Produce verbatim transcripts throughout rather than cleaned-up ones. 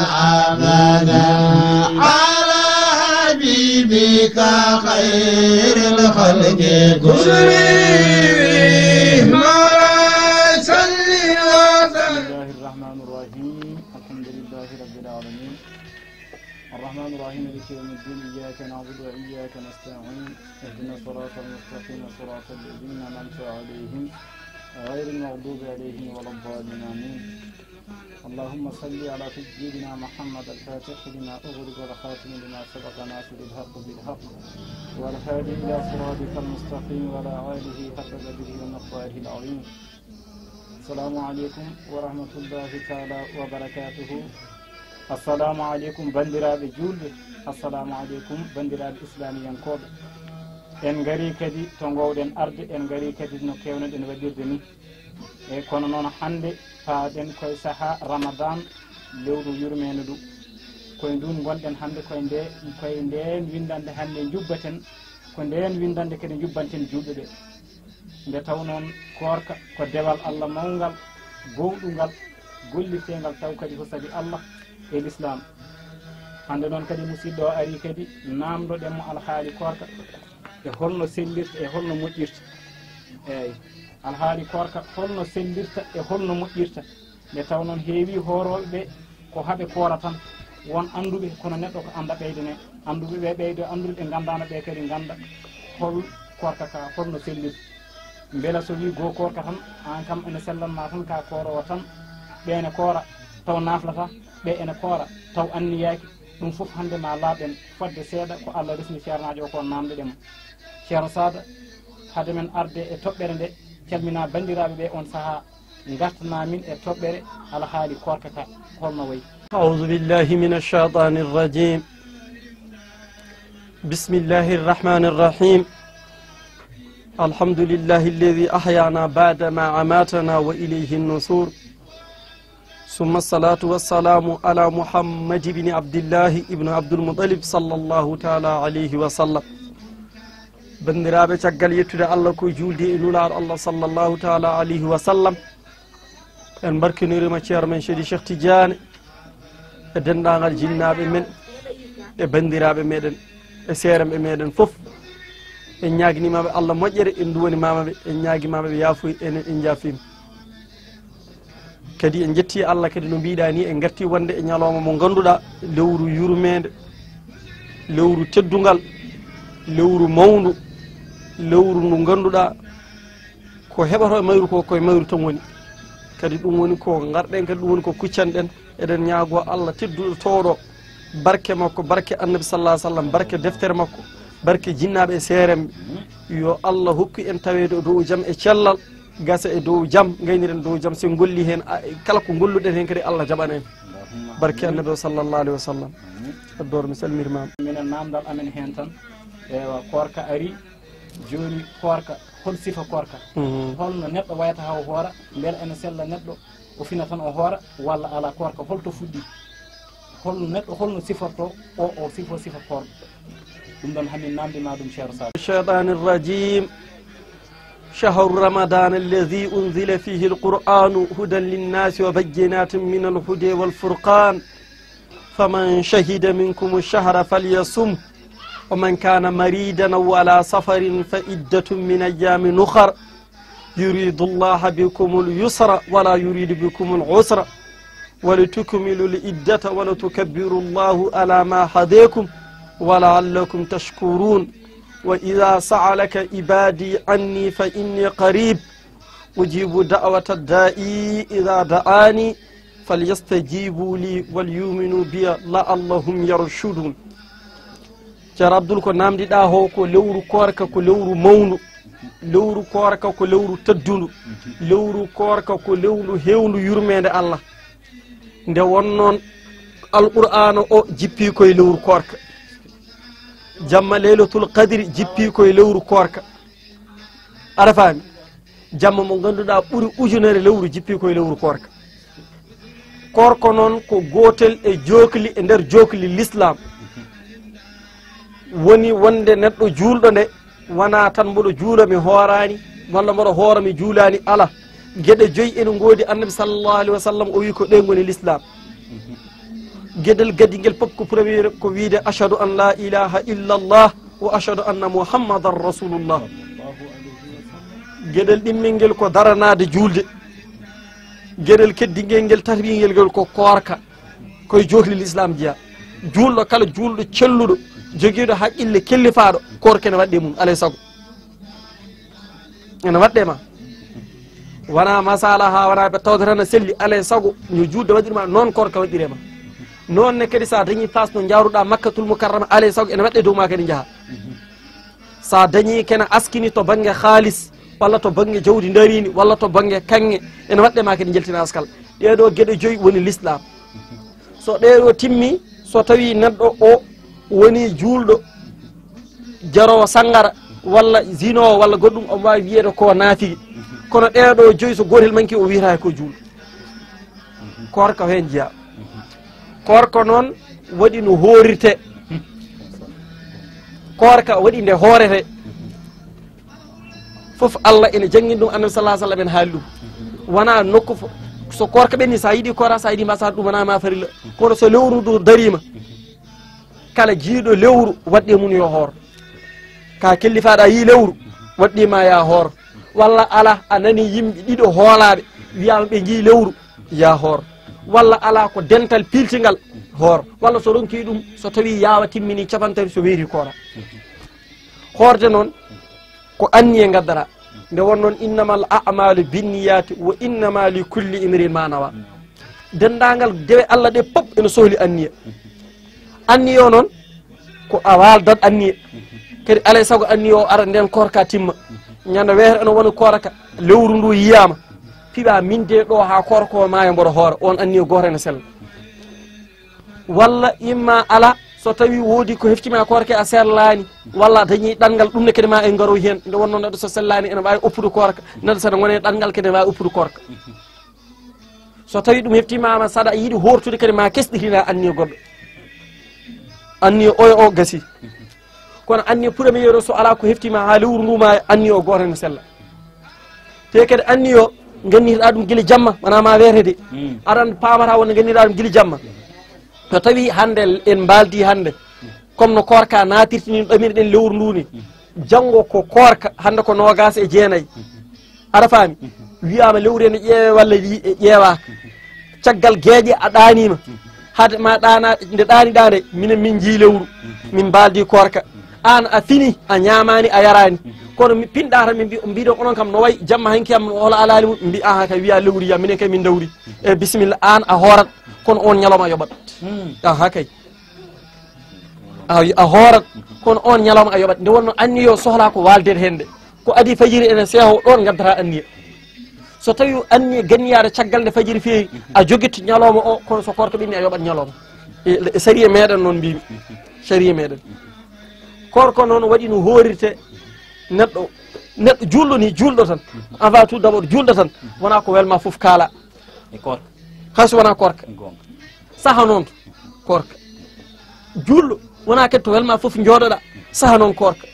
أبدا على حبيبك خير الخلق كلهم. مولاي صل وسلم. بسم الله الرحمن الرحيم. الحمد لله رب العالمين. الرحمن الرحيم. مالك يوم الدين. إياك نعبد وإياك نستعين. اهدنا الصراط المستقيم. صراط الذين أنعمت عليهم غير المغضوب عليهم ولا الضالين. آمين. اللهم صل على سيدنا محمد الفاتح لما أغلق والخاتم لما سبق ناصر الحق بالحق والهادي إلى صراطك المستقيم وعلى آله حق قدره ومقداره العظيم. السلام عليكم ورحمة الله تعالى وبركاته. Assalamu aleykum, banndiraaɓe juulɓe. Assalamu aleykum, banndiraaɓe islaamiyankooɓe. En ngarii kadi to ngoowɗen arde, en ngarii kadi no keewnoɗen waɗirde ni. E kono noon, hannde paaɗen koye sahaa Ramadan, lewru yurmeendu ndu. Koye ndun ngonɗen hannde, koye nde, koye ndeen winndannde hannde njubbaten, ko ndeen winndannde kadi njubbanten juulɓe ɓe. Nde taw noon, koorka ko dewal Allah mawngal, goonɗungal, gollirteengal taw kadi ko sabi Allah e Lislaam. Hannde noon kadi, musiɗɗo o arii kadi, naamndoɗen mo alhaali koorka, e holno sellirta, e holno moƴƴirta. Eey, alhaali koorka, holno sellirta, e holno moƴƴirta. Nde taw noon, heewii hoorooɓe ɓe ko haɓe koora tan, won annduɓe, kono neɗɗo ko annda ɓeyda ne. Annduɓe ɓe ɓeydo anndude, ɓe nganndaano ɓe kadi ngannda hol koorka ka, holno sellirta. Mbela so wii goo koorka tan, aan kam ene sellan ma tan, ka kooroowo tan, ɓe ene koora taw naflata, ɓe ene koora taw anniyaaki. Ɗum fof hannde ma laaɓen. Fodde seeɗa, ko Allah resni ceernaajo o ko, naamndoɗen mo. Ceerno Saada, hade men arde e toɓɓere nde, calmina banndiraaɓe ɓe on sahaa, ngartana min e toɓɓere alhaali koorka ka, holno wayi? أعوذ بالله من الشيطان الرجيم. بسم الله الرحمن الرحيم. الحمد لله الذي أحيانا بعد ما أماتنا وإليه النشور. ثم الصلاة والسلام على محمد بن عبد الله بن عبد المطلب صلى الله تعالى عليه وسلم. Banndiraaɓe, caggal yettude Allah ko juulde e Nulaaɗo Allah sallallahu taala alayhi wa sallam, en mbarkinirima ceerno men Seydi Cheikh Tidiane e denndaangal jinnaaɓe men e banndiraaɓe meɗen e seeremɓe meɗen fof. En ñaaginima ɓe Allah moƴƴere, en duwanimama ɓe, en ñaagimama ɓe yaafuy, enen en njaafima. Kadi en njetti Allah kadi, no mbiɗa ni, en garti wonde e ñalawma mo ngannduɗa, lewru yurmeende, lewru teddungal, lewru mawndu, lewru ndu ngannduɗa ko heɓata e mayru ko, koye mayru tan woni. Kadi ɗum woni ko ngarɗen, kadi ɗum woni ko kuccanɗen. Eɗen ñaago Allah tedduɗo towɗo, barke makko, barke Annabi sallallahu alaihi wasallam, barke deftere makko, barke jinnaaɓe e seeremɓe, yo Allah hokku en taweede e dow jam e cellal, gasa e dow jam, ngayniren dow jam, so en golli heen, a, kala ko golluɗen heen kadi, Allah jaɓana en. Barke Annabi o sallallahu alaihi wasallam. Addoor, mi salmirimaama. Minen, naamndal amen heen tan, ewa, koorka ari, jooni koorka, hol sifa koorka? Mhm. Holno neɗɗo wayata haa o hoora? Mbela ene sella neɗɗo o fina tan o hoora, walla alaa? Koorka, holto fuɗɗi? Hol neɗɗo, holno siforto o, o sifo, sifa koorɗo? Ɗum ɗon hamin naamndima ɗum, ceerno Sadio. الشيطان الرجيم. شهر رمضان الذي أنزل فيه القرآن هدى للناس وبينات من الهدى والفرقان، فمن شهد منكم الشهر فليصمه، ومن كان مريضا أو على سفر فعدة من أيام أخر، يريد الله بكم اليسر ولا يريد بكم العسر، ولتكملوا العدة ولتكبروا الله على ما هداكم ولعلكم تشكرون. وإذا سألك عبادي عني فإني قريب أجيب دعوة الداعي إذا دعاني فليستجيبوا لي وليؤمنوا بي لعلهم يرشدون. Ceerno Abdul, ko naamndiɗaa ho ko lewru koorka, ko lewru mawndu. Lewru koorka ko lewru teddundu. Lewru koorka ko lewru heewndu yurmeende Allah. Nde won noon, Alqur'aana o jippii ko e lewru koorka. Jamma Laylatul Qadri jippii ko e lewru koorka. Aɗa faami? Jamma mo ngannduɗaa ɓuri ujunere lewru jippii ko e lewru koorka. Koorka noon ko gootel e jookli e nder jookli Lislaam. Woni wonde neɗɗo juulɗo nde, wonaa tan mboɗo juula mi hooraani, walla mboɗo hoora mi juulaani, alaa. Geɗe joyi ene ngoodi, Annabi sallallahu alaihi wasallam o wi ko ɗe ngoni Lislaam. Geɗel gadingel pop ko premier ko wiide: "Ashhadu an la ilaha illa Allah wa ashhadu anna Muhammadan rasulullah." Geɗel ɗimmel ngel ko daranaade juulde. Geɗel keddingel ngel, tatimingel ngel ko koorka. Koye jookli l'islam jeya. Juulɗo kala, juulɗo celluɗo, jogiiɗo haqqille, kellifaaɗo, koorka ene waɗɗe mum, alay sago. Ene waɗɗe ma. Wona masala ha wona ɓe tawde tan a selli, alay sago, no juulde waɗirma, noon koorka waɗɗire ma. Noon ne kadi sa dañi paas no jaaruɗa Makkatul Mukarrama, alay sago, ene waɗɗe dow ma kadi njaha. Sa dañi kene askini to bannge haalis, walla to bannge jawdi ndarini, walla to bannge kaŋŋe, ene waɗɗe ma kadi njaltina askal. Ɗeɗo geɗe joyi woni l'islam. So ɗeɗo timmi, so tawi neɗɗo o woni juulɗo, jaroowo sanngara, walla zinowo, walla goɗɗum, omo waawi wiyeede ko naafigi. Kono ɗeɗo joyi, so gootel manki, o wiyata ko juulɗo. Koorka heen jeya. Koorka noon waɗi no hoorirte. Koorka waɗi nde hoorete. Fof Allah ene janngini ɗum, Annabi sallallahu alaihi wasallam ene haali ɗum. Wona nokku fo-, so koorka ɓenni, sa yiɗi koora, sa yiɗi mbasa, ɗum wona ma farilla. Kono so lewru ndu darima, kala jiiɗo lewru, waɗɗe mum yo hoor. Ka kellifaɗa yi lewru, waɗɗi ma ya hoor. Walla ala, a nani yimɓe ɗiɗo hoolaɓe, wiyama ɓe jii lewru, ya hoor. Walla ala, ko dental piltingal, hoor. Walla so ronki ɗum, so tawi yawa timmini capantati, so weeri koora. Hoorde noon, ko anniye ngaddata. Nde won noon, "Innamal a'malu binniyati wa innama li kulli imrin ma nawa." Denndaangal dewe Allah ɗe pop ene sohli anniya. Anniya o noon, ko a waaldat anniya. Kadi alay sago anniya o ara nden koorka timma. Ñande weeto ene wona koorka, lewru ndu yiyaama. Piɓa min de ɗo ha koorka o maaya mboɗo hoora, on anniya gooto ene sella. Walla imma ala, so tawi woodi ko heftima koorka a sellaani, walla a dañi ɗanngal, ɗum ne kadi ma en ngaro heen. Nde wonno neɗɗo so sellaani ene waawi oppude koorka, neɗɗo so ene wona e ɗanngal kadi ene waawi oppude koorka. So tawi ɗum heftima ma saɗa yiɗi hortude kadi ma kesɗitina anniya goɗɗo. Anniya oyo o gasi. Kono anniya premier o so ala ko heftima ha lewru ndu ma, anniya o gooto ene sella. Te kadi anniya o ngannirɗa ɗum gila jamma, wona ma weete de. Mm. Aɗa paamata wonde ngannirɗa ɗum gila jamma. So tawi hannde en mbaldi hannde, comme no koorka naatirtini, ɗamirɗen lewru ndu ni. Janngo ko koorka, hannde ko noogaas e jeenayi. Aɗa faami? Wiyama lewru ene ƴeewe walla wi-, ƴeewaaka. Caggal geeƴe a ɗaanima. Hade ma ɗaana, nde ɗaaniɗa nde, minen min jii lewru. Min mbaldi koorka. Aan a fini, a ñaamaani, a yaraani. Kono mi pinɗa tan, min mbi-, mbiɗon onon kam no wayi jamma hanki am, no hola alaali mum, mbi aha kay wiya lewru ya, minen kay min dawri. E bisimilla, aan a hoorat, kono on ñalawma a yoɓat. Hmm. Aha kay. A, a hoorat, kono on ñalawma a yoɓat. Nde wonno anniya o sohla ko waaldeede heen de. Ko adi fajiri ene seeho ɗon ngaddata anniya. So tawi anniya ganniyaade caggal nde fajiri feewi, a jogit ñalawma o, kono so koorka ɓenni a yoɓat ñalawma. E, e sariya meɗen noon mbimi. Sariya meɗen. Koorka noon waɗi no hoorirte neɗɗo, neɗɗo juulɗo ni, juulɗo tan. Avant tout d'abord, juulɗo tan. Wona ko welma fof kaala. E koorka. Hay so wona koorka. Goonga. Saha noon koorka. Juulɗo wona kadi to welma fof jooɗoɗa. Saha noon koorka.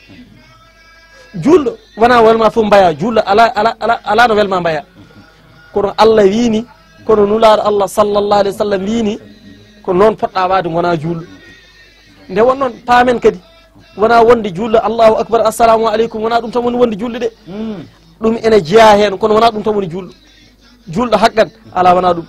Juulɗo wona welma fof mbaya. Juulɗo ala, ala, ala, ala no welma mbaya. Kono Allah wini, kono Nulaaɗo Allah sallallahu alayhi wa sallam wini, ko noon poɗɗa waade gona juulɗo. Nde won noon paamen kadi, wona wonde juulɗo Allahu akbar, assalamu aleykum, wona ɗum tan woni wonde juulɗo de. Mm. Ɗum ene jeya heen, kono wona ɗum tan woni juulɗo. Juulɗo haqqan, ala wona ɗum.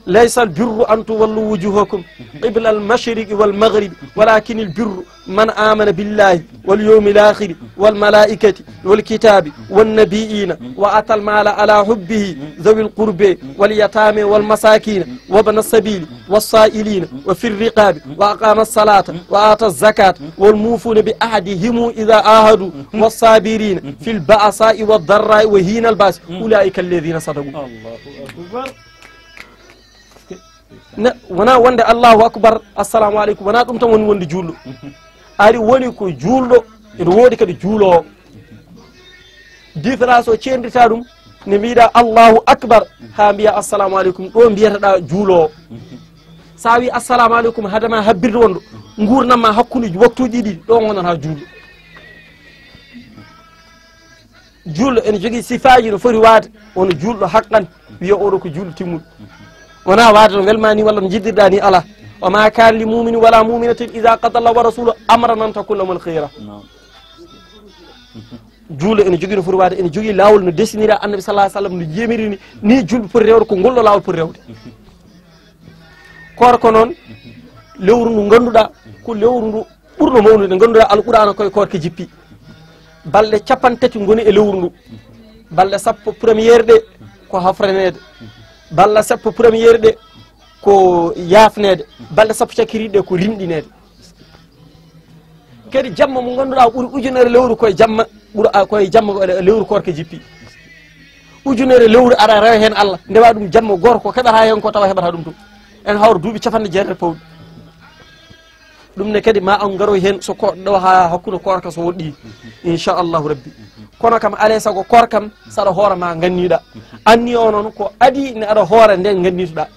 "Laysa al-birru an tuwallu wujuhakum qibla al-mashriqi wal maghribi, walakin al-birru man amana billahi wal yawmil akhiri wal malaikati wal kitabi wan nabiyina wa atal mala ala hubbihi zawil qurbi wal yatami wal masakina wabna sabili was sa'ilina wa fir riqabi wa aqama as-salata wa ata az-zakata wal mufuna bi ahdihim idha ahadu was sabirina fil ba'sa'i wad darra'i wa hina al-ba's ulaika alladhina sadaqu." Allahu akbar. Ne, wona wonde Allahu akbar, assalamu aleykum, wona ɗum tan woni wonde juulɗo. Ari woni ko juulɗo, ene woodi kadi juuloowo. Différence o ceerndita ɗum, ne mbiɗa Allahu akbar, ha mbiya assalamu aleykum, ɗo mbiyataɗa juuloowo. Sa wi assalamu aleykum, hadama habbirde wonɗo, ngurnam ma hakkunde waktuji ɗiɗi, ɗo gonata juulɗo. Juulɗo ene jogii sifaaji no foti waade, wano juulɗo haqqan, wiya oɗo ko juulɗo timmuɗo. Wona waade no welma ni walla no jiddirɗa ni, ala. وما كان لمؤمن ولا مؤمنة إذا قضى الله ورسوله أمرا أن تكون لهم الخيرة. Juulɗo ene jogii no foti waade, ene jogii laawol no desinira Annabi sallallahu alaihi wasallam, no yamiri ni, ni juulɓe poti rewde, ko ngol ɗo laawol poti rewde. Koorka noon, lewru ndu ngannduɗaa ko lewru ndu ɓurno mawnude, ngannduɗaa Alqur'aana koye koorka jippi. Balɗe capanɗe tati ngoni e lewru ndu. Balɗe sappo première ɗe ko hafraneede. Balɗe sappo première ɗe ko yaafneede. Balɗe sappo cakkitiiɗe ɗe ko rimɗineede. Kadi jamma mo ngannduɗaa ɓuri ujunere lewru koye jamma, ɓura, a, koye jamma ko e lewru koorka jippi. Ujunere lewru ara rewa heen Allah, ndewa ɗum jamma gooto ko keɓata heen ko tawa heɓata ɗum ɗum. En hawra duuɓi capanɗe jeetati pawɗi. Ɗum ne kadi ma on ngaroy heen so ko ɗo haa hakkunde koorka so woɗɗi, inchallahu rabbi. Kono kam alay sago koorka kam saɗa hoora ma nganniɗa. Anni o noon ko adi ne aɗa hoora nden ngannituɗa.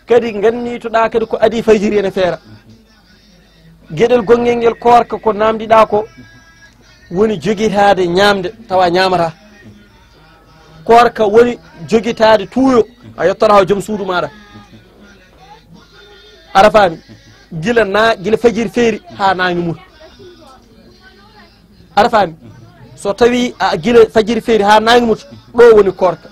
Kadi ngannituɗa kadi ko adi fajiri ene feera. Geɗel gonngel ngel koorka ko namdiɗa ko woni jogitaade ñaamde tawa ñaamata. Koorka woni jogitaade tuuyo a yettora o joom suudu maɗa. Aɗa faami? Gila na, gila fajiri feeri haa naange muta. Aɗa faami? So tawi a gila fajiri feeri haa naange muta, ɗo woni koorka.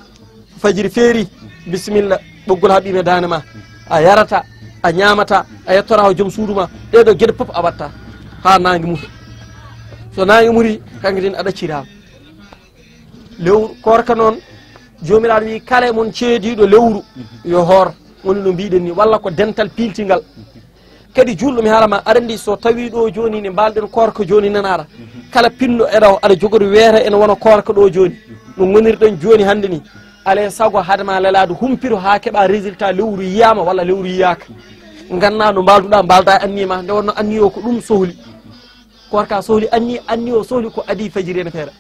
Fajiri feeri, bisimilla, ɓoggol haɓɓiima e daande ma. A yarata, a ñaamata, a yettora o joom suudu ma. Ɗee ɗo geɗe fof a watta haa naange muta. So naange muti, kanko den a ɗacciraama. Lewru koorka noon, Joomiraaɗo wiyi, kala e mon ceediiɗo lewru, yo hoor, woni no mbiɗen ni, walla ko dental piiltingal. Kadi juulɗo mi haalama, aɗa anndi so tawi ɗo jooni ne mbalɗen koorka jooni nanaara. Kala pinɗo eɗa o, aɗa jogori weeta ene wona koorka ɗo jooni. No ngonirɗen jooni hannde ni. Alay sago hade ma lelaade humpito haa keɓa résultat lewru yiyaama walla lewru yiyaaka. Ngannda no mbalduɗa, mbalda e anniya ma, nde wonno anniya o ko ɗum sohli. Koorka sohli anniya, anniya o sohli ko adi fajiri ene feera.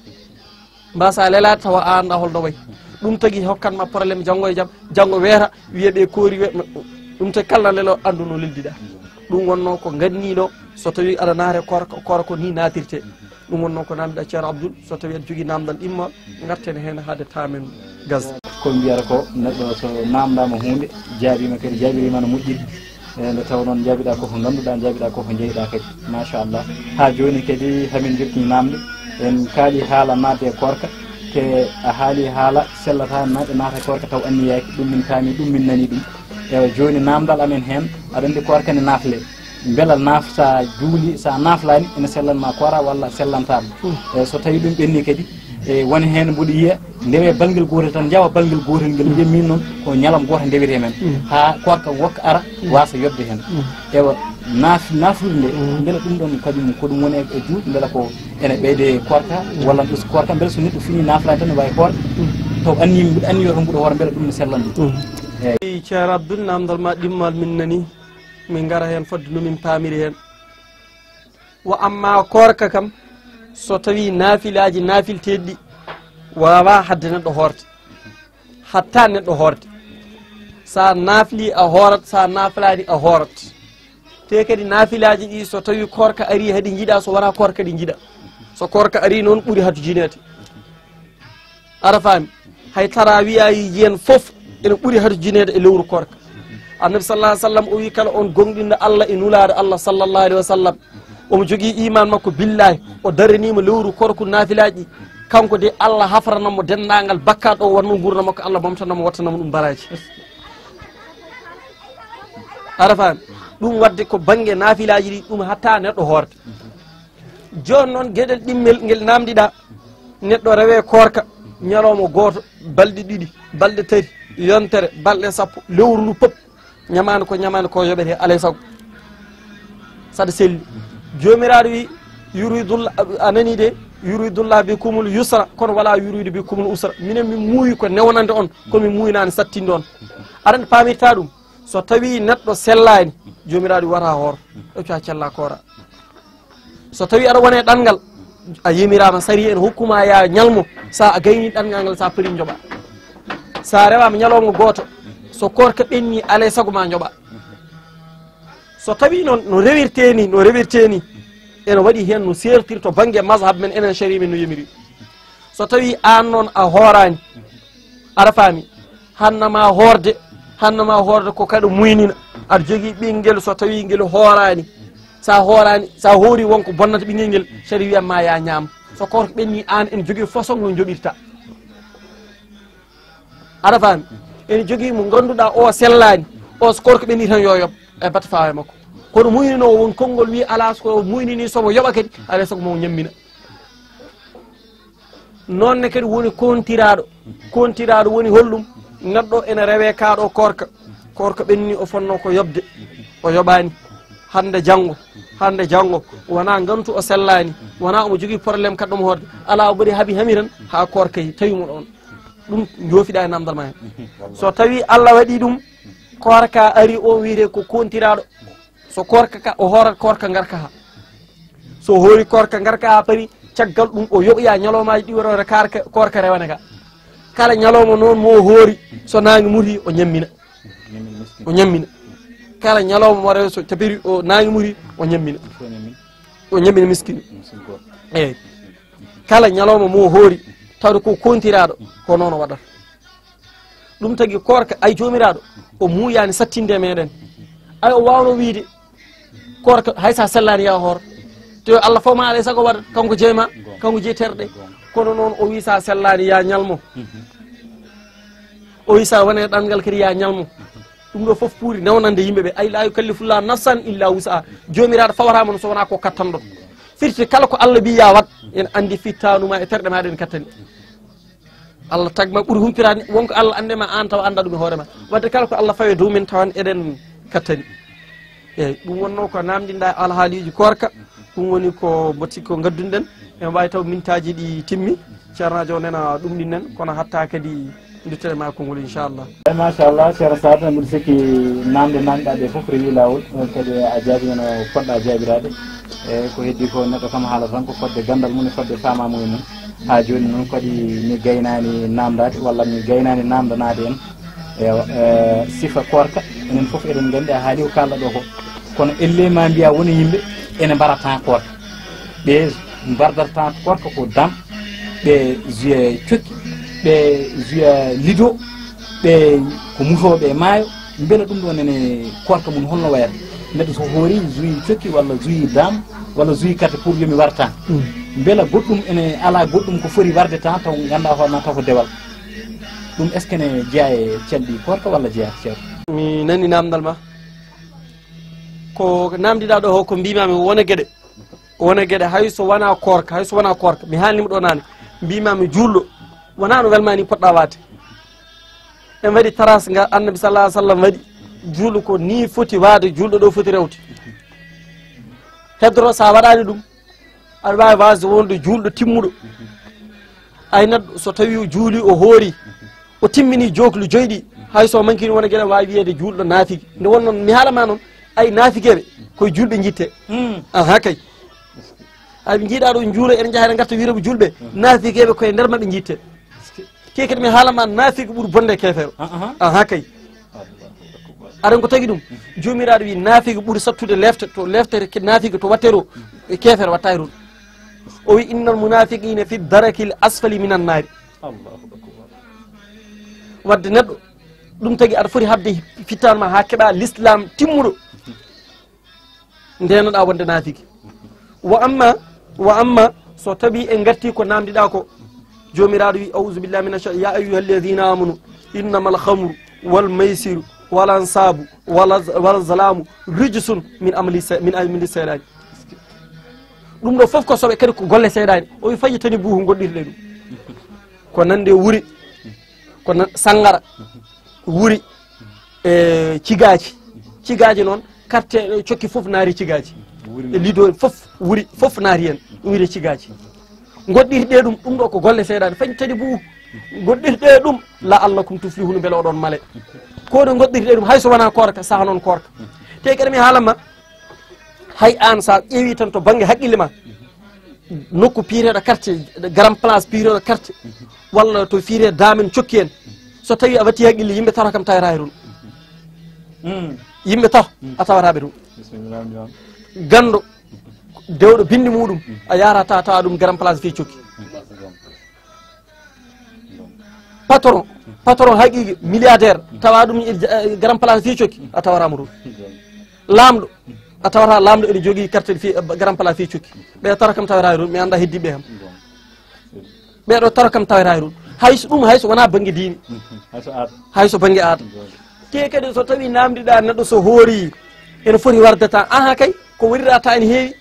Mbasa lelaade tawa a annda holno wayi. Ɗum tagi hokkan ma problème janngo e jam, janngo weeta, wiya ɓe koori we-, ɗum tagi kala na lelo anndu no leldiɗa. Ɗum wonno ko nganniɗo so tawi aɗa naate koorka, koorka ko ni naatirte. Ɗum wonno ko namdiɗa Ceerno Abdoul, so tawi aɗa jogii namdal ɗimmal, ngarten heen hade tamen gas. Ko mbiyata ko neɗɗo so namdama huunde, jaabiima kadi, jaabiriima no moƴƴiri. E nde taw noon njaabiɗa ko ko ngannduɗa, njaabiɗa ko ko njeyɗa kadi. Machallah. Haa jooni kadi hamin jokki namde. En kaali haala naatde e koorka, te a haali haala sellata naatde naata e koorka taw anniyaaki. Ɗum min paami, ɗum min nani ɗum. Ewa jooni namdal amen heen, aɗa anndi koorka ne nafle. Mbela naf sa juuli, sa naflaani, ene sellan ma koora walla sellantaama. E so tawi ɗum ɓenni kadi, e woni heen mboɗo yiya ndewe balngel gootel tan, njawa balngel gootel ngel, mbiya min noon ko ñalawma gooto ndewete men. Haa koorka wokka ara, wasa yodde heen. Ewa, naf-, nafrude nde, mbela ɗum ɗon kañum ko ɗum woni e, e juuɗe, mbela ko ene ɓeyde koorka, walla ɗus koorka, mbela so neɗɗo fini naflaade tan ne waawi hoorde, taw anni, mbiɗa anni yo tan mbuɗo hoore, mbela ɗum ne sellan ɗum. Eyi, Ceerno Abdul, namdal ma ɗimmal min nani, min ngara heen fodde no min paamiri heen. Wa amma koorka kam, so tawi naafilaaji naafilteeɗi ɗi, waawaa hadde neɗɗo hoorde. Hatta neɗɗo hoorde. Sa naafli a hoorat, sa naaflaani a hoorat. Te kadi naafilaaji ɗi, so tawi koorka ari haɗi njiɗa, so wonaa koorka ɗi njiɗa. So koorka ari noon ɓuri hatujineede. Aɗa faami? Hay tarawiyaaji en fof ene ɓuri hatujineede e lewru koorka. Annabi sallallahu alaihi wasallam o wi kala on gonɗinɗo Allah e nulaaɗo Allah sallallahu alaihi wasallam, omo jogii iman makko billahi, o daraniima lewru koorka naafilaaji, kanko de Allah hafranamo denndaangal bakkaat o wonnoo nguurndam makko, Allah momtanamo wattanamo ɗum baraaji. Aɗa faami? Ɗum waɗde ko bannge naafilaaji ɗi, ɗum hatta neɗɗo hoorde. Jooni noon geɗel ɗimmel ngel namdiɗa, neɗɗo rewe koorka, ñalawma gooto, balɗe ɗiɗi, balɗe tati, yontere, balɗe sappo, lewru ndu pop, ñamaande ko ñamaande ko yoɓete alay sago. Saɗa selli. Joomiraaɗo wi, yuridullah, a nani de, yuridullah bikumul yusra, kono wala yuridu bikumul usra. Minen min muuyi ko newnande on, ko min muuynaani sattinde on. Aɗa anndi paamirta ɗum. So tawi neɗɗo sellaani, Joomiraaɗo wata hoor, ɗo caa cella koora. So tawi aɗa wone ɗanngal, a yamiraama, sariya ene hokkuma ya ñalmo, sa a gayni ɗanngal ngal, sa pari njoɓa. Sa rewaama ñalawma gooto, so koorka ɓenni, alay sago ma njoɓa. So tawi noon no rewirte ni, no rewirte ni, ene waɗi heen no seertirto bannge mazhab men enen, sariya men no yamiri. So tawi aan noon a hooraani, aɗa faami, hannama hoorde, Hannde ma hoorde ko kaɗa muynina. Aɗa jogii ɓinngel, so tawii ngel hooraani. So a hooraani, so a hoori won ko bonnata ɓinngel ngel, sariya wiyan ma ya ñaam. So koorka ɓenni, aan ene jogii façon no joɓirta. Aɗa faami? Ene jogii mo ngannduɗaa o sellaani, o so koorka ɓenni tan yo yoɓ, e batte fawa e makko. Kono muyninoowo won konngol wi alaa, so ko muynini somo yoɓa kadi, alaa e sago mo ñammina. Noon ne kadi woni kontiraaɗo. Kontiraaɗo woni holɗum? Neɗɗo ene rewee kaaɗo koorka. Koorka ɓenni, o fonnoo ko yoɓde, o yoɓaani. Hannde janngo, hannde janngo, wonaa ngantu o sellaani, wonaa omo jogii problème kaɗɗo mo hoorde. Alaa, o mbaɗi habi hami tan, haa koorka yi, tawi mo ɗoon. Ɗum njoofiɗaa e namdal ma heen. So tawii Allah waɗii ɗum, koorka ari, o wiyetee ko kontiraaɗo. So koorka ka, o hoorat koorka ngarka ha. So hoori koorka ngarka ha paari, caggal ɗum o yoɓoya ñalawmaaji ɗi waro koorka, koorka rewane ka. Kala ñalawma noon mo hoori, so naange muti, o ñammina. O ñammina. Kala ñalawma mo rewa so tabiri o naange muti, o ñammina. O ñammina miskino. Eeyi. Kala ñalawma mo hoori, tawde ko kontiraaɗo, ko noon o waɗata. Ɗum tagi koorka, ay Joomiraaɗo, o muuyaani sattinde e meɗen. Ay o waawno wiyde, koorka, hay so a sellaani, yaa hoor. Te Allah fof ma alaa e sago waɗa, kanko jeyi ma, kanko jeyi terɗe. Kono noon o wi so a sellaani, yaa ñalmo. O wi so a wonii e ɗanngal kadi, yaa ñalmo. Ɗum ɗo fof pour newnande yimɓe ɓe, ay laa yukallifullaahu nafsan illaa wus'ahaa. Joomiraaɗo fawata mo so wonaa ko kattanɗon. Firti kala ko Allah mbi yaa waɗ, en anndi fittaandu ma e terɗe ma ɗen kattani. Allah tagma ɓuri humpitaade, wonko Allah anndi ma, aan tawa anndaa ɗum e hoore ma. Wadde kala ko Allah fawi e dow men tawan eɗen kattani. Eeyi, ɗum wonnoo ko naamndinɗaa e alhaaliiji koorka, ɗum woni ko mboti ko ngaddunɗen. En mbaawi taw mintaaji ɗi timmi, ceernaajo o nena ɗum ɗin nen, kono hatta kadi nduttere ma konngol, inchallah. Eeyi, machallah, Ceerno Saadu, mbiɗo sikki naamnde naamnɗaa ɗe fof rewi laawol, ɗum kadi a jaabii no poɗɗaa jaabiraade. Eeyi, ko heddi ko neɗɗo kam haala tan ko fodde ganndal mum e fodde faamaamuya mum. Haa jooni noon kadi mi gaynaani naamndaade walla mi gaynaani naamndanaade en. Eewa, eh, sifa koorka, enen fof eɗen nganndi a haali ko kaalɗa ɗo ko. Kono ellee ma mbiya wona yimɓe ene mbarata koorka. Ɓe mbardata koorka ko dam, ɓe juya cokki, ɓe juya lido, ɓe ko musooɓe e maayo. Mbela ɗum ɗo nene koorka mum holno wayata? Neɗɗo so hoori juyi cokki walla juyi dam walla juyi carte pour yomi warta. Mm. Mbela goɗɗum ene alaa goɗɗum ko foti warde tan taw nganndaa hoore ma taw ko dewal? Ɗum est-ce que ne jeyaa e calɗi koorka walla jeyaa, Ceerno? Mi nani naamndal ma. Ko naamndiɗaa ɗo o, ko mbiimaami wona geɗe. Wona geɗe hay so wonaa koorka, hay so wonaa koorka. Mi haalnii mo ɗo naane. Mbiimaami juulɗo, wonaa no welmaa ni poɗɗaa waade. En mbaɗi taras nga Annabi sallallahu alaihi wasallam waɗi. Juulɗo ko ni foti waade, juulɗo ɗo foti rewde. Heddoro so a waɗaani ɗum, aɗa waawi waasde wonde juulɗo timmuɗo. Ay neɗɗo so tawii o juuli, o hoori, o timmini jookli joyi ɗi, hay so mankini wona geɗe, waawi wiyeede juulɗo naafiki. Nde wonnoo mi haala ma noon, ay naafigeeɓe koye juulɓe njitte. Hmm. Aha kay. Ay ɓe njiiɗaa ɗo juula, ene njaha ene ngarta wiyeede ko juulɓe, naafigeeɓe koye nder maɓɓe njitte. Ke kadi mi haala ma, naafiki ɓuri bonde e keefeero. Ah, ah. Aha kay. Aɗa ko tagi ɗum? Joomiraaɗo wi naafiki ɓuri sattude lefte, to leftere ke-, naafiki to watteero, e keefeero watta e ɗum. O wi innal munafiqina fi darakil asfali minan naari. Allahu akbar. Wadde neɗɗo, ɗum tagi aɗa foti haɓde fittaan ma haa keɓa l'islam timmuɗo. Ndenoɗaa wonde naafiki. Wa amma, wa amma, so tawi en ngarti ko namdiɗaa ko, Joomiraaɗo wi, "A'udhu billahi minash shay-, ya ayyuhalladhina amanu, innamal khamru wal maysiru wal ansabu wal az-, wal azlamu rijsun min amali sey-, min amali seyɗaani." Ɗum ɗo fof ko soɓe, kadi ko golle seyɗaani. O wi, "Fajtanibuhu, ngoɗɗirɗe ɗum." Ko nande wuri, ko nan-, sangara, wuri, e cigaaji. Cigaaji noon, carte, e cokki fof naari cigaaji. E lido fof, wuri fof naari heen, ɗum wiyetee cigaaji. Ngoɗɗirɗe ɗum, ɗum ɗo ko golle seyɗaani. Fajtanibuhu, ngoɗɗirɗe ɗum, la'allakum tuflihun, mbele oɗon male. Ko no ngoɗɗirɗe ɗum, hay so wonaa koorka, saha noon koorka. Te kadi mi haalan ma, hay aan, so a ƴeewi tan to bannge haqqille ma, nokku piireɗo carte, grand place piireɗo carte, walla to fiire damen cokki en, so tawi a watti haqqille, yimɓe tato kam tawata e toon. Mm. Yimɓe tato a tawata ɓe toon. Bismillah, mi on. Ganndo, dewɗo binndi muɗum, a yarata tawa ɗum grand place fii cokki. Patron, patron haqiqi, milliardaire, tawa ɗum e, eh, grand place fii cokki, a tawaraama ɗum. Laamɗo, a tawata laamɗo ene jogii carte fi, eh, grand place fii cokki. Ɓe tara kam tawata ɗum, mi annda heddiɓe kam. Ɓeɗo tara kam tawata ɗum. Hayso ɗum, hayso wona bannge diine. Hayso aada. Hayso bannge aada. Te kadi so tawi namdiɗa neɗɗo so hoori, ene foti warde tan. Aha kay, ko warira ta ene heewi.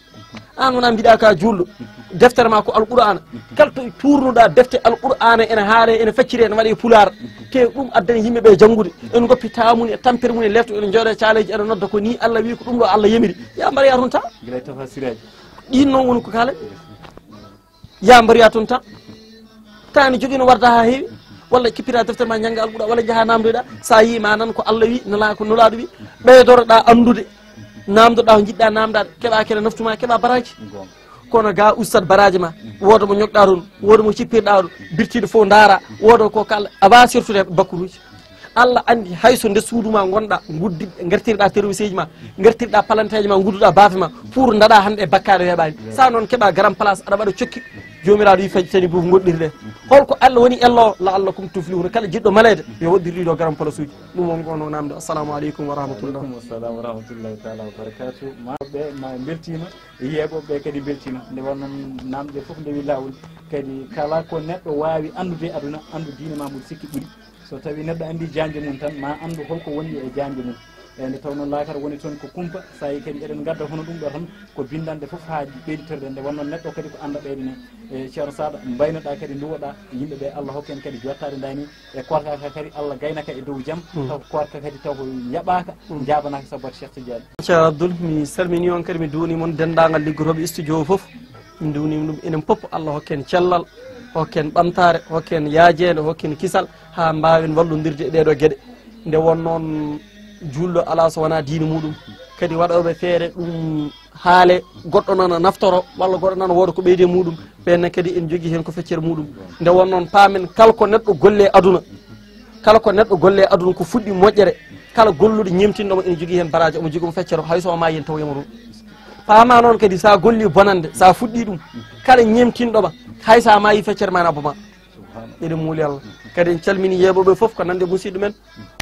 An wona mbiɗa ka julɗo. Deftere ma ko Alqur'aana. Kala to turnuɗa defte Alqur'aana ene haale, ene faccire, ene waɗe e pulaar. Te ɗum addani yimɓe ɓe janngude. En goppi tawa mum e tampere mum e lefte, ene jooɗe caaleeji, ene nodda ko ni Allah wi, ko ɗum ɗo Allah yamiri. Ya mbar ya toon ta. Gila tafasiraaji. Ɗin noon woni ko kaalen. Ya mbar ya toon ta. Taani jogino warda ha heewi. Walla kippita deftere ma, njannga Alqur'aana, walla njaha namdoɗa. Sa yi ma nan ko Allah wi, nala ko nulaaɗo wi. Ɓeydoroɗa anndude. Namdoɗa ko njiɗɗa namdade. Keɓa kene naftuma, keɓa baraji. Kono ga ustat baraji ma. Wooda mo ñogɗa toon, wooda mo cippirɗa toon. Birtiɗo fof ndaara, wooda ko kala. A wawa sertude bakkuruji. Allah anndi hayso nde suudu ma ngonɗa, nguddi, ngartirɗa terroristes ma, ngartirɗa palanteeje ma, ngudduɗa baafe ma, pour ndaɗa hannde e bakkaale weeɓaani. Sa noon keɓa garam place, aɗa waɗa cokki, Joomiraaɗo wi fajtani buf ngoɗɗirɗe. Holko Allah woni ello, la'allakum tuflihuna. Kala jiɗɗo maleede, yo woɗɗir ɗiɗo garam place uji. Ɗum won ko ono namde. Assalamu aleykum wa rahmatullah. Aleykum assalam wa rahmatullahi taala wa barakatuh. Ma ɓe, ma beltima, yeeɓoɓe kadi beltima. Nde wonno namde fof ndewi laawol. Kadi kala ko neɗɗo waawi anndude e aduna, anndu diine ma mbuɗo sikki ɓuri. So tawi neɗɗo anndi jaanje mum tan, ma anndu holko woni e jaanje mum. E nde tawnoo laakara woni toon ko kumpa, so tawi kadi eɗen ngadda hono ɗum ɗo tan, ko binndanɗe fof haa ɓeyditorde. Nde wonnoo neɗɗo kadi ko annda ɓeyde ne. E Ceerno Saada, mbaynoɗa kadi nduwoɗa yimɓe ɓe, Allah hokke en kadi jottaade ndani. E koorka ka kadi Allah gaynaka e dow jam, taw ko koorka kadi taw ko yaɓaaka, jaabanaaka sabu Cheikh Tidiane. Ceerno Abdoul, mi salmini on kadi, mi duwni mon denndaangal liggotooɓe studio o fof. Min nduwnima ɗum enen pop, Allah hokken cellal, hokken ɓamtaare, hokken yaajeende, hokken kisal, haa mbaawen wallondirde e ɗeeɗo geɗe. Nde won noon, juulɗo alaa so wonaa diine muɗum. Kadi waɗooɓe feere ɗum haale, goɗɗo nana naftoro, walla goɗɗo nana wooda ko ɓeydi e muɗum, ɓenne kadi en jogii heen ko feccere muɗum. Nde won noon, paamen kala ko neɗɗo golle aduna, kala ko neɗɗo golle aduna ko fuɗɗi moƴƴere, kala golluɗo ñemtinɗo mo ene jogii heen baraaji, omo jogii mo feccere, hay so o maayi en tawoyamo ɗum. Paama noon kadi, so a golli bonande, so a fuɗɗi ɗum, kala ñemtinɗo ma, hay so a maayi feccere ma na boma. Eɗen muuli Allah. Kadi en calmini yeeɓooɓe fof, ko nande musidɗo men,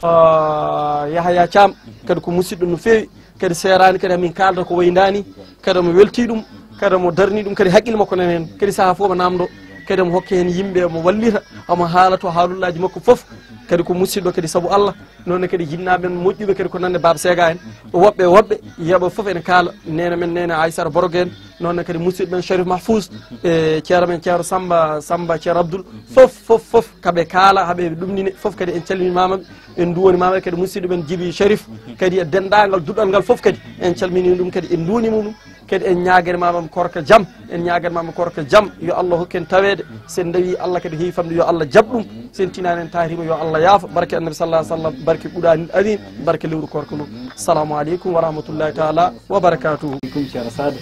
ah, Yahaya Thiam, kadi ko musidɗo no feewi, kadi seeraani kadi hamin kaalda ko wayi ndaani, kadi omo welti ɗum, kadi omo darni ɗum, kadi haqqille makko nana heen, kadi sahaa fof omo namdo, kadi omo hokka heen yimɓe, omo wallita, omo haala to haalullaaji makko fof, kadi ko musidɗo kadi sabu Allah. Noon ne kadi jinnaaɓe men moƴƴuɓe kadi ko nande Baaba Sega en, woɓɓe woɓɓe, yeeɓooɓe fof ene kaala, neene men neene Aysata Borogo en, noon ne kadi musidɗo men Sharif Mahfouz, e ceero men ceero Samba, Samba ceero Abdoul, fof, fof, fof, kaɓe kaala, haɓe ɗumnine, fof kadi en calminimama, en duwonimama kadi musidɗo men Jibi Sharif, kadi e denndaangal duɗal ngal fof kadi, en calmini ɗum kadi, en duwonima ɗum, kadi en ñaaganimama koorka jam, en ñaaganimama koorka jam, yo Allah hokken taweede, sen ndewi Allah kadi heewi famde, yo Allah jaɓ ɗum, sen tinaani en taarima, yo Allah yaafo, barke Annabi sallallahu alaihi wasallam, barke Qur'aanil Aziim, barke lewru koorka ndu. Assalamu aleykum wa rahmatullahi taala wa barakatuhu. Aleykum, ceero Saade.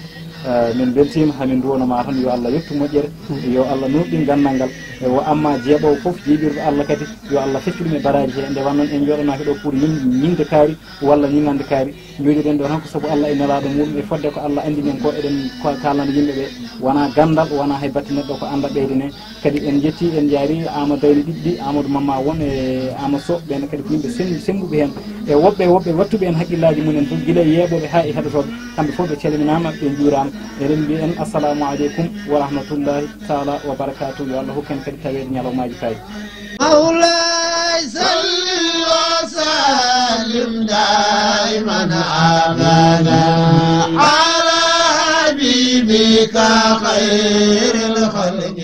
Eh, min mbeltiima, hamin nduwano ma tan, yo Allah yettu moƴƴere, yo Allah nuurɗin ganndal ngal. E wo amma jeeɓoowo fof, jeeɓirɗo Allah kadi, yo Allah feccu ɗum e baraaji he. Nde wonnoon en njooɗanaaki ɗo pour ñin-, ñinde kaari walla ñiŋande kaari. Njooɗiɗen ɗo tan ko sabu Allah e nelaaɗo muɗum e fodde ko Allah anndini en ko eɗen ko kaalana yimɓe ɓe. Wonaa ganndal, wonaa hay batte neɗɗo ko annda ɓeyde ne. Kadi en njetti, en njaari Amadou Dayni Ɓiɗɗi, Amadou Mamma won e Ama Sow, ɓen kadi ko yimɓe sen-, sennduɓe heen. E woɓɓe, woɓɓe wattuɓe heen haqqillaaji mum en fof, gila e yeeɓooɓe haa e heɗotooɓe, kamɓe fof ɓe calminaama, ɓe njuuraama. Eɗen mbiya en assalamu aleykum wa rahmatullahi taala wa barakatuh. Yo Allah hokku en kadi taweede ñalawmaaji kaaɗi. مولاي صل وسلم دائما أبدا على حبيبك خير الخلق.